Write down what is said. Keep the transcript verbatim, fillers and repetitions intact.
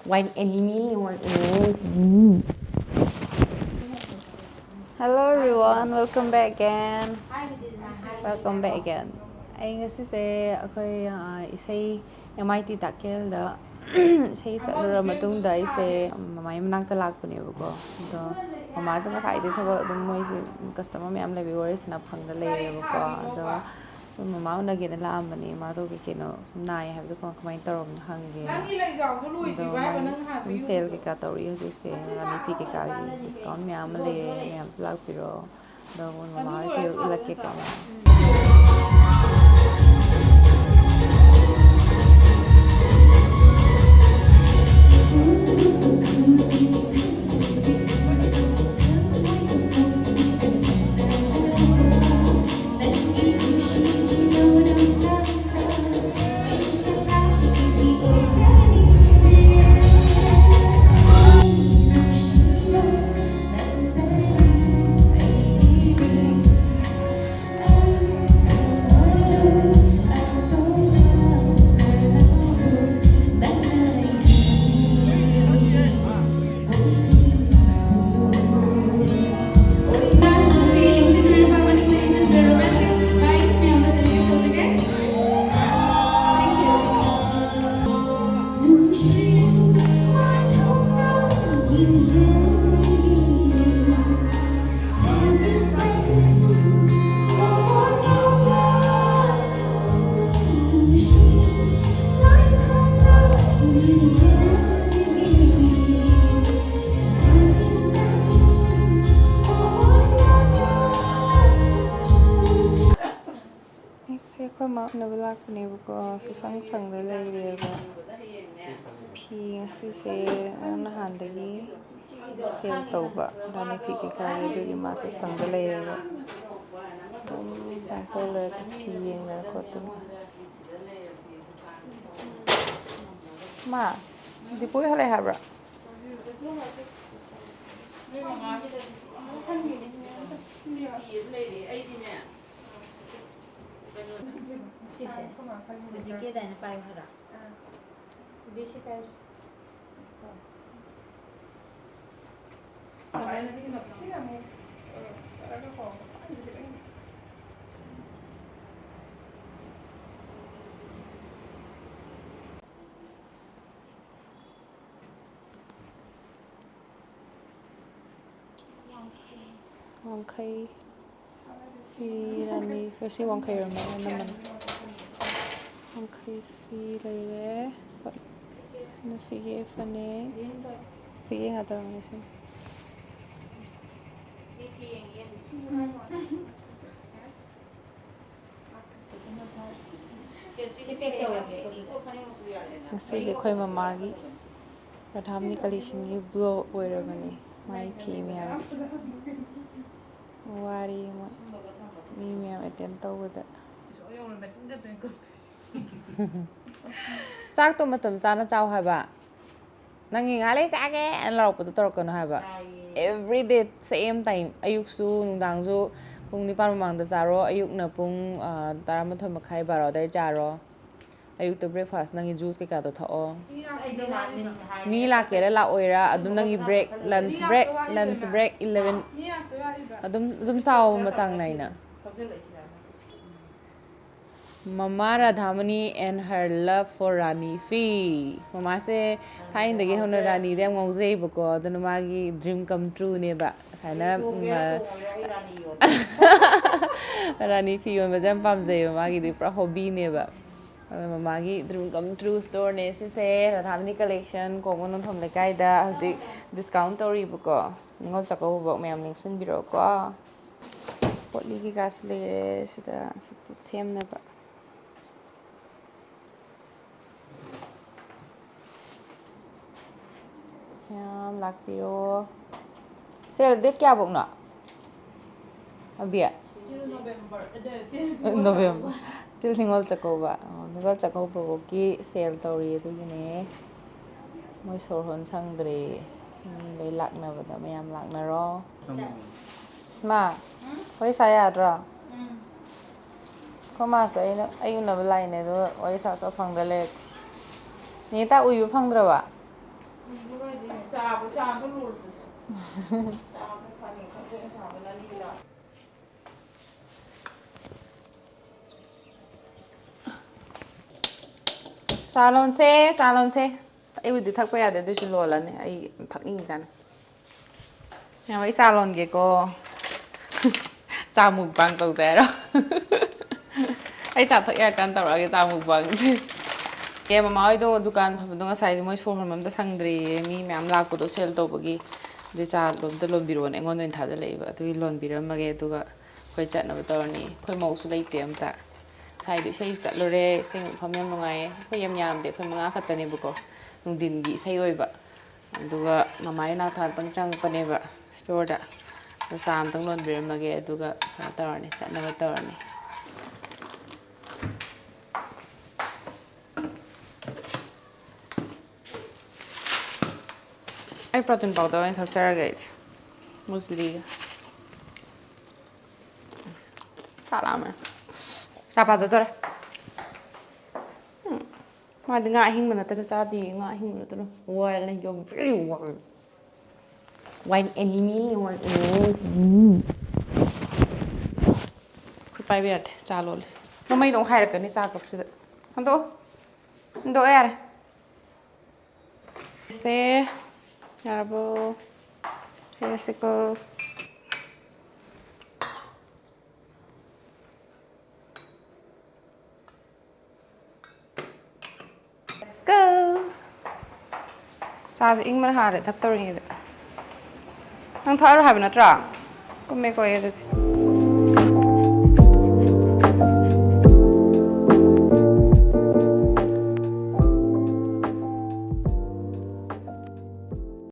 Wine enemy on. Mm. Hello everyone, welcome back again. Welcome back again. ꯑꯩ ꯉꯁꯤꯁꯦ ꯑꯩꯈꯣꯏ ꯑ, ꯏꯁꯩ ꯑꯦꯝ ꯑꯥꯏ ꯇꯤ ꯇꯥꯛꯀꯦꯜꯗ ꯏꯁꯩ ꯁꯛꯂꯨꯔ ꯃꯇꯨꯡꯗ ꯑꯩꯁꯦ ꯃꯃꯥꯏ ꯃꯅꯥꯛꯇ ꯂꯥꯛꯄꯅꯦꯕꯀꯣ꯫ ꯑꯗꯣ ꯃꯃꯥꯁꯦ ꯉꯁꯥꯏꯗꯩ ꯊꯕꯛ ꯑꯗꯨꯝ ꯃꯣꯏꯁꯦ ꯀꯁꯇꯃꯔ ꯃꯌꯥꯝ ꯂꯩꯕꯒꯤ ꯋꯥꯔꯤ ꯁꯥꯟꯅ ꯐꯪꯗ ꯂꯩꯔꯦꯕꯀꯣ꯫ ꯑꯗꯣ ꯁꯨꯝ ꯃꯃꯥ ꯎꯅꯒꯦꯅ ꯂꯥꯛꯑꯝꯕꯅꯦ꯫ ꯃꯥꯗꯣ ꯀꯩ ꯀꯩꯅꯣ ꯁꯨꯝ ꯅꯥꯏ ꯍꯥꯏꯕꯗꯣ ꯀꯃꯥꯏ ꯀꯃꯥꯏꯅ ꯇꯧꯔꯕꯅꯣ ꯍꯪꯒꯦꯅ꯫ ꯅꯪꯒꯤ ꯂꯩꯖꯥꯎꯗꯣ ꯂꯣꯏꯗ꯭ꯔꯤꯕ ꯍꯥꯏꯕ ꯑꯗꯣ ꯅꯪ ꯍꯥꯟꯅ ꯁꯨꯝ ꯌꯨꯝꯗ ꯁꯦꯜ ꯀꯩꯀꯥ ꯇꯧꯔꯛꯏ ꯍꯧꯖꯤꯛꯁꯦ꯫ ꯔꯥꯅꯤ ꯐꯤ ꯀꯩꯀꯥꯒꯤ ꯗꯤꯁꯀꯥꯎꯟ ꯃꯌꯥꯝ ꯑꯃ ꯂꯩꯔꯦ, ꯃꯌꯥꯝꯁꯨ ꯂꯥꯛꯄꯤꯔꯣ꯫ ꯑꯗꯣ ꯃꯣꯏ ꯃꯃꯥ ꯍꯣꯏ ꯀꯩ ꯎꯠꯂꯛꯀꯦꯀꯣ꯫ ꯑꯩꯁꯦ ꯑꯩꯈꯣꯏ ꯃꯥ ꯎꯅꯕ ꯂꯥꯛꯄꯅꯦꯕꯀꯣ, ꯁꯨꯁꯪ ꯁꯪꯗ ꯂꯩꯔꯦꯕ꯫ ꯐꯤ ꯉꯁꯤꯁꯦ ꯉꯔꯥꯡ ꯅꯍꯥꯟꯗꯒꯤ ꯁꯦꯜ ꯇꯧꯕ ꯔꯥꯅꯤ ꯐꯤ ꯀꯩꯀꯥꯒꯤ, ꯑꯗꯨꯒꯤ ꯃꯥꯁꯦ ꯁꯪꯗ ꯂꯩꯔꯦꯕ꯫ ꯑꯗꯨꯝ ꯀꯩꯅꯣ ꯇꯧ ꯂꯩꯔꯦ, ꯐꯤ ꯌꯦꯡꯗꯅ ꯈꯣꯠꯇꯅ꯫ ꯃꯥ, ꯗꯤꯄꯨ ꯍꯜꯂꯛꯑꯦ ꯍꯥꯏꯕ꯭ꯔꯥ? ꯁꯤꯁꯦ ꯍꯧꯖꯤꯛꯀꯤ ꯑꯗꯥꯏꯅ ꯄꯥꯏꯌꯨ ꯍꯥꯏꯔꯣ? B C ꯄꯥꯏꯔꯨꯁꯤ꯫ ꯁꯨꯃꯥꯏꯅ ꯁꯤꯅ, ꯁꯤꯅ ꯑꯃꯨꯛ, ꯑ, ꯆꯠꯂꯒ ꯍꯧꯔꯛꯄ ꯈꯤꯇꯪ ꯋꯥꯡꯈꯩ ꯐꯤ ꯔꯥꯅꯤ, ꯁꯤ ꯋꯥꯡꯈꯩ ꯑꯣꯏꯔꯝꯃꯦ, ꯑꯅꯝꯕꯅ꯫ ꯋꯥꯡꯈꯩ ꯐꯤ ꯂꯩꯔꯦ꯫ ꯁꯤꯅ ꯐꯤꯒꯦ ꯐꯅꯦꯛ꯫ ꯐꯤꯒꯦ ꯉꯥꯛꯇ ꯑꯣꯏꯔꯝꯃꯦ ꯁꯤꯅ꯫ ꯉꯁꯤꯗꯤ ꯑꯩꯈꯣꯏ ꯃꯃꯥꯒꯤ ꯔꯥꯙꯥꯃꯅꯤ ꯀꯂꯦꯛꯁꯟꯒꯤ ꯕ꯭ꯂꯣꯛ ꯑꯣꯏꯔꯕꯅꯤ꯫ ꯃꯥꯏ ꯐꯤ ꯃꯌꯥꯝꯁꯦ꯫ ꯋꯥꯔꯤ ꯑꯃ꯫ ꯃꯤ ꯃꯌꯥꯝ ꯑꯦꯇꯦꯟ ꯇꯧꯕꯗ꯫ ꯆꯥꯛꯇꯣ ꯃꯇꯝ ꯆꯥꯅ ꯆꯥꯎ ꯍꯥꯏꯕ꯫ ꯅꯪꯒꯤ "ꯉꯥꯏꯍꯥꯛ ꯂꯩ ꯆꯥꯒꯦ" ꯍꯥꯏꯅ ꯂꯥꯎꯔꯛꯄꯗꯣ ꯇꯧꯔꯛꯀꯅꯨ ꯍꯥꯏꯕ꯫ ꯆꯥꯏꯌꯦ꯫ Every day same time꯫ ꯑꯌꯨꯛꯁꯨ ꯅꯨꯡꯗꯥꯡꯁꯨ ꯄꯨꯡ ꯅꯤꯄꯥꯟ ꯃꯃꯥꯡꯗ ꯆꯥꯔꯣ꯫ ꯑꯌꯨꯛꯅ ꯄꯨꯡ, ꯑ, ꯇꯔꯥꯃꯥꯊꯣꯏ ꯃꯈꯥꯏ, ꯕꯥꯔꯣ ꯑꯗꯥꯏ ꯆꯥꯔꯣ꯫ ꯑꯌꯨꯛꯇ breakfast ꯅꯪꯒꯤ juice ꯀꯩꯀꯥꯗꯣ ꯊꯛꯑꯣ꯫ ꯃꯤ ꯂꯥꯛꯀꯦꯔꯥ ꯂꯥꯛꯑꯣꯏꯔꯥ ꯑꯗꯨꯝ ꯅꯪꯒꯤ break, lunch break, lunch break eleven꯫ ꯑꯗꯨꯝ, ꯑꯗꯨꯝ ꯆꯥꯎ ꯃꯆꯥꯡ ꯅꯥꯏꯅ꯫ ꯃꯃꯥ ꯔꯥꯙꯥꯃꯅꯤ and her love for ꯔꯥꯅꯤ ꯐꯤ꯫ ꯃꯃꯥꯁꯦ ꯊꯥꯏꯅꯗꯒꯤ ꯍꯧꯅ ꯔꯥꯅꯤꯗ ꯌꯥꯝ ꯉꯥꯎꯖꯩꯕꯀꯣ, ꯑꯗꯨꯅ ꯃꯥꯒꯤ dream come trueꯅꯦꯕ꯫ ꯁꯨꯃꯥꯏꯅ, ꯎꯝ, ꯔꯥꯅꯤ ꯐꯤ ꯌꯣꯟꯕꯁꯦ ꯌꯥꯝ ꯄꯥꯝꯖꯩꯌꯦꯕ, ꯃꯥꯒꯤꯗꯤ ꯄꯨꯔꯥ hobbyꯅꯦꯕ꯫ ꯑꯗꯣ ꯃꯃꯥꯒꯤ dream come true storeꯅꯦ ꯁꯤꯁꯦ, ꯔꯥꯙꯥꯃꯅꯤ collection, ꯀꯣꯡꯕ ꯅꯣꯡꯊꯣꯝ ꯂꯩꯀꯥꯏꯗ ꯍꯧꯖꯤꯛ discount ꯇꯧꯔꯤꯕꯀꯣ꯫ ꯅꯤꯉꯣꯜ ꯆꯥꯛꯀꯧꯕꯐꯥꯎ ꯃꯌꯥꯝ ꯂꯦꯡꯁꯤꯟꯕꯤꯔꯛꯑꯣꯀꯣ꯫ ꯄꯣꯠꯂꯤ ꯀꯩꯀꯥꯁꯨ ꯂꯩꯔꯦ ꯁꯤꯗ ꯁꯨꯠ ꯁꯨꯠ ꯁꯦꯝꯅꯕ꯫ ꯌꯥꯝ ꯂꯥꯛꯄꯤꯔꯣ꯫ Sale date ꯀꯌꯥꯐꯧꯅꯣ, ꯑꯕꯤ? Till November. ꯑ, ꯅꯠꯇꯦ, till November. Till Ningol Chakkouba. ꯑꯣ, ꯅꯤꯉꯣꯜ ꯆꯥꯛꯀꯧꯕꯐꯥꯎꯒꯤ sale ꯇꯧꯔꯤ, ꯑꯗꯨꯒꯤꯅꯦ꯫ ꯃꯣꯏ ꯁꯣꯔ ꯍꯣꯟ ꯁꯪꯗ꯭ꯔꯦ꯫ ꯃꯤ ꯂꯣꯏ ꯂꯥꯛꯅꯕꯗ ꯃꯌꯥꯝ ꯂꯥꯛꯅꯔꯣ꯫ ꯃꯥ, ꯋꯥꯔꯤ ꯁꯥ ꯌꯥꯗ꯭ꯔꯣ? ꯑꯩꯈꯣꯏ ꯃꯥꯁꯦ ꯑꯩꯅ, ꯑꯩ ꯎꯅꯕ ꯂꯥꯛꯏꯅꯦ, ꯑꯗꯨꯒ ꯋꯥꯔꯤ ꯁꯥ ꯁꯥ ꯐꯪꯗ ꯂꯩꯔꯦ꯫ ꯅꯦꯇꯥ ꯎꯏꯕ ꯐꯪꯗ꯭ꯔꯕ? ꯆꯥ ꯂꯣꯟꯁꯦ, ꯆꯥ ꯂꯣꯟꯁꯦ꯫ ꯑꯩꯕꯨꯗꯤ ꯊꯛꯄ ꯌꯥꯗꯦ, ꯑꯗꯨꯏꯁꯨ ꯂꯣꯜꯂꯅꯤ꯫ ꯑꯩ ꯊꯛꯅꯤꯡꯉꯤꯖꯥꯠꯅꯤ꯫ ꯌꯥꯝ, ꯑꯩ ꯆꯥ ꯂꯣꯟꯒꯦꯀꯣ꯫ ꯆꯥ ꯃꯨꯛꯕꯥꯡ ꯇꯧꯁꯦ ꯍꯥꯏꯔꯣ? ꯑꯩ ꯆꯥ ꯊꯛ ꯌꯥꯔꯀꯥꯟꯗ ꯇꯧꯔꯛꯑꯒꯦ ꯆꯥ ꯃꯨꯛꯕꯥꯡꯁꯦ꯫ ꯑꯦ, ꯃꯃꯥ ꯍꯣꯏꯗꯣ ꯗꯨꯀꯥꯟ ꯐꯝꯕꯗꯣ ꯉꯁꯥꯏꯗꯤ ꯃꯣꯏ ꯁꯣꯔ ꯍꯣꯟꯕ ꯑꯝꯇ ꯁꯪꯗ꯭ꯔꯤꯌꯦ꯫ ꯃꯤ ꯃꯌꯥꯝ ꯂꯥꯛꯄꯗꯣ ꯁꯦꯜ ꯇꯧꯕꯒꯤ꯫ ꯑꯗꯨꯏ ꯆꯥ ꯑꯝꯇ ꯂꯣꯟꯕꯤꯔꯛꯑꯣꯅ ꯑꯩꯉꯣꯟꯗ ꯑꯣꯏꯅ ꯊꯥꯖꯤꯜꯂꯛꯏꯕ꯫ ꯑꯗꯨꯒꯤ ꯂꯣꯟꯕꯤꯔꯝꯃꯒꯦ, ꯑꯗꯨꯒ ꯑꯩꯈꯣꯏ ꯆꯠꯅꯕ ꯇꯧꯔꯅꯤ꯫ ꯑꯩꯈꯣꯏ ꯃꯧꯁꯨ ꯂꯩꯇꯦ ꯑꯝꯇ꯫ ꯉꯁꯥꯏꯗꯣ ꯏꯁꯩꯁꯨ ꯆꯠꯂꯨꯔꯦ, ꯏꯁꯩ ꯃꯐꯝ ꯌꯥꯝ ꯅꯨꯡꯉꯥꯏꯌꯦ꯫ ꯑꯩꯈꯣꯏ ꯌꯥꯝ ꯌꯥꯝꯗꯦ, ꯑꯩꯈꯣꯏ ꯃꯉꯥ ꯈꯛꯇꯅꯦꯕꯀꯣ꯫ ꯅꯨꯡꯊꯤꯟꯒꯤ ꯏꯁꯩ ꯑꯣꯏꯕ꯫ ꯑꯗꯨꯒ ꯃꯃꯥꯏ ꯅꯥꯛꯇ ꯉꯥꯛꯇꯪ ꯆꯪꯉꯛꯄꯅꯦꯕ ꯁ꯭ꯇꯣꯔꯗ꯫ ꯑꯗꯣ ꯆꯥ ꯑꯝꯇꯪ ꯂꯣꯟꯕꯤꯔꯝꯃꯒꯦ, ꯑꯗꯨꯒ ꯀꯩꯅꯣ ꯇꯧꯔꯅꯤ, ꯆꯠꯅꯕ ꯇꯧꯔꯅꯤ꯫ ꯑꯩ ꯄ꯭ꯔꯣꯇꯤꯟ ꯄꯥꯎꯗꯔ ꯑꯣꯏꯅ ꯊꯛꯆꯔꯒꯦ ꯑꯩꯗꯤ꯫ ꯃꯨꯁꯂꯤꯒ꯫ ꯆꯥꯛ ꯂꯥꯝꯃꯦ꯫ ꯆꯥ ꯐꯥꯗꯗꯣꯔꯦ꯫ ꯎꯝ꯫ ꯃꯥꯗꯤ ꯉꯥ ꯑꯍꯤꯡꯕ ꯅꯠꯇꯅ ꯆꯥꯗꯦ꯫ ꯉꯥ ꯑꯍꯤꯡꯕ ꯅꯠꯇꯅ wild ꯅ ꯌꯣꯝ-, very wild꯫ Wild animal, wild animal. ꯎꯝ꯫ ꯈꯨꯠ ꯄꯥꯏꯕ ꯌꯥꯗꯦ꯫ ꯆꯥ ꯂꯣꯜꯂꯦ꯫ ꯃꯃꯩꯗꯣ ꯑꯃꯨꯛ ꯍꯥꯏꯔꯛꯀꯅꯤ ꯆꯥ ꯀꯞꯁꯤꯗ꯫ ꯍꯟꯗꯣꯛꯑꯣ꯫ ꯍꯟꯗꯣꯛꯑꯣ ꯌꯥꯔꯦ꯫ ꯁꯦ꯫ ꯌꯥꯔꯕꯣ? ꯍꯩꯔꯁꯤꯀꯣ꯫ Let's go! ꯆꯥꯁꯦ ꯏꯪꯕꯅ ꯍꯥꯜꯂꯦ ꯊꯛꯇꯧꯔꯤꯉꯩꯗ꯫ ꯅꯪ ꯊꯛꯑꯔꯣꯏ ꯍꯥꯏꯕ ꯅꯠꯇ꯭ꯔꯣ? ꯀꯨꯝꯃꯦꯀꯣ ꯑꯩ ꯑꯗꯨꯗꯤ꯫